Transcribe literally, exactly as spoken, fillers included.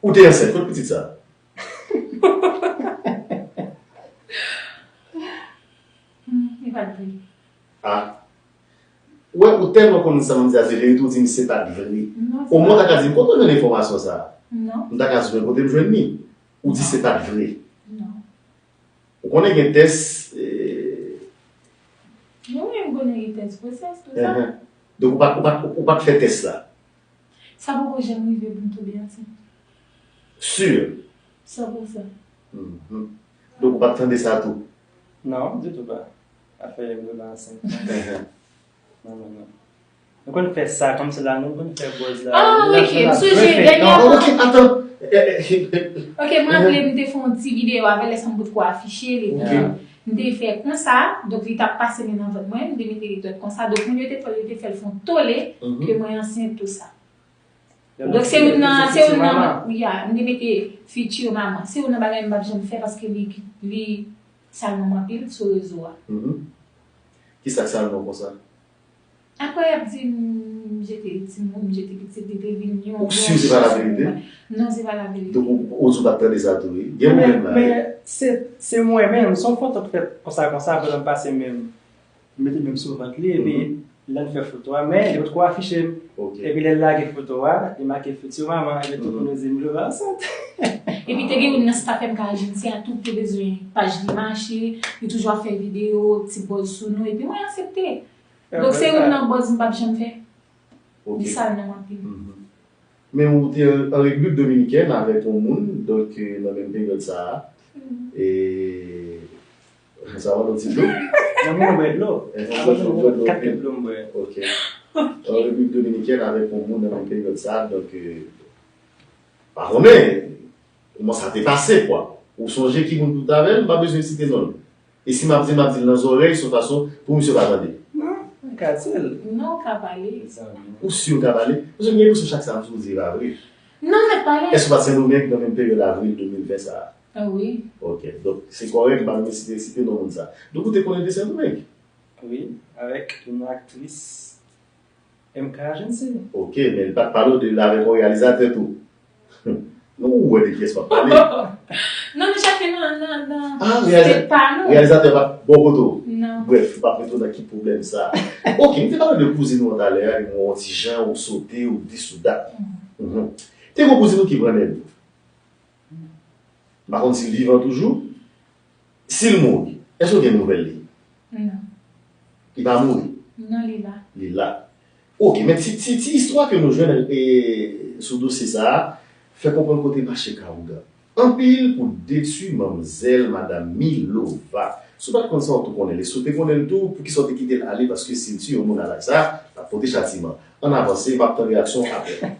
Ou te ansent, kot pitit sa? Hmm, li pa t vre. Ah. Ou wè, ou tèlman konn sa m ap di a se verite, ou di m se pa t vre. Non, Omwen ou ta ka di m kote w jwenn enfòmasyon sa a? Non, M ta ka di w men kote m jwenn li. Ou di se pa t vre. Non. Ou konnen gen tès. Eh, Non, men m konnen gen tès gwosès, tout sa. Enhen. Donk ou pa, ou pa, ou pa t fè tès la? Sa poko janm rive pou m tonbe ansent. Sur? San pou san. Mhm. Donk ou pa t tande sa tou? Non, ditou pa. Afè m tonbe ansent. Enhen. Non, non, non. Nou konn fè sa kòmsi la, nou konn fè buzz la. Ah, Nou la ok, fè la m sonje buzz dènyèman. Non, ok, atan. Eh, eh, eh, eh, Ok, mwen raple m te fè yon ti videyo avè l, lè sa m potko afiche l, epi Yeah. m te fè konsa, donk li t ap pase men nan vant mwen, m te mete li dwèt konsa, donk moun yo te fè l, yo te fè l fè yon tole Mhm. ke mwen ansent, tout sa. Yo Donk se youn nan, se youn nan, manman. Ya, m te mete future maman. Se youn nan bagay m p ap janm fè paske li, li sal non m anpil sou rezo a. Mhm. Kisa k sal non konsa? Apre y ap di m jete timoun, m jete pitit, li te vin yon Ou si se pa laverite? Non, se pa laverite. Donk ou, ou di w pa t tande sa tou, wi. Gen pwoblèm la, wi. Men se, se mwen menm, se yon foto k fèt konsa konsa, apre l pase menm. M mete menm sou vant li, epi lè n fè foto a, men li potko afiche m. Ok. Epi lè l lage foto a, li make future maman, epi tout moun yo di m tonbe ansent. Epi te gen youn nan staff M K Agency a tou ki te bezwen paj li mache, li toujou ap fè videyo, ti buzz sou nou, epi mwen aksepte. Donk se youn nan buzz m p ap janm fè. Ok. Li sal non m anpil. Mhm. Men ou te an Repiblik Dominikèn avèk yon moun, donk, eh, nan menm peryòd sa a. E sa va nan ti dlo? Nan mwen bwè dlo. Eh, Avan nou bwè dlo, kat ok. Kèt dlo m bwè. Ok. An Repiblik Dominikèn avèk yon moun nan menm peryòd sa a, donk, eh, pa konnen kòman sa te pase, kwa. Ou sonje ki moun ou t avè l, m pa bezwen site non l. E si m ap di l, m ap di l nan zòrèy, se yon fason pou misye pa tande. Non, mwen ka di l. Non, w ka pale. Ou si w ka pale? Paske m gen enpresyon chak sa m sou di pa vre. Non, nèt pale. Èske w pa t Sendomeng nan menm peryòd avril de mil ven sa a? Ah wi. Ok. Donk, se kòrèk, m pa menm site, site non moun sa. Donk, ou te konnen de Sendomeng? Wi, avèk yon aktris M K Agency. Ok, men li pa t pale w de l avèk yon reyalizatè tou. Non, ou wè de kiyès m ap pale. Non, nou chak nan, nan, nan Ah, state pa nou. Reyalizatè pa t bò kote w. Non. Brèf, m p ap mete w nan ki pwoblèm sa. Ok, m te pale de kouzin ou talè a, e mwen yon ti jan ou sote, ou dis ou dat. Mhm. Te gen kouzin ou ki pran nèg. M pa konn si l vivan toujou. Si l mouri, èske w gen nouvèl li? Non. Li pa mouri? Non, li la. Li la. Ok, men ti, ti, ti istwa ke nou jwenn, e, sou dosye sa a, fè konprann kote mache ka ougan. Anpil pou detwi manmzèl Madam Milova. Si w pa t konn sa, w tou konnen li. Si w te konnen l tou, poukisa w te kite l ale? Paske si l tiye yon moun a laj sa a, l ap pote chatiman. Ann avanse, m ap tann reyaksyon w apre.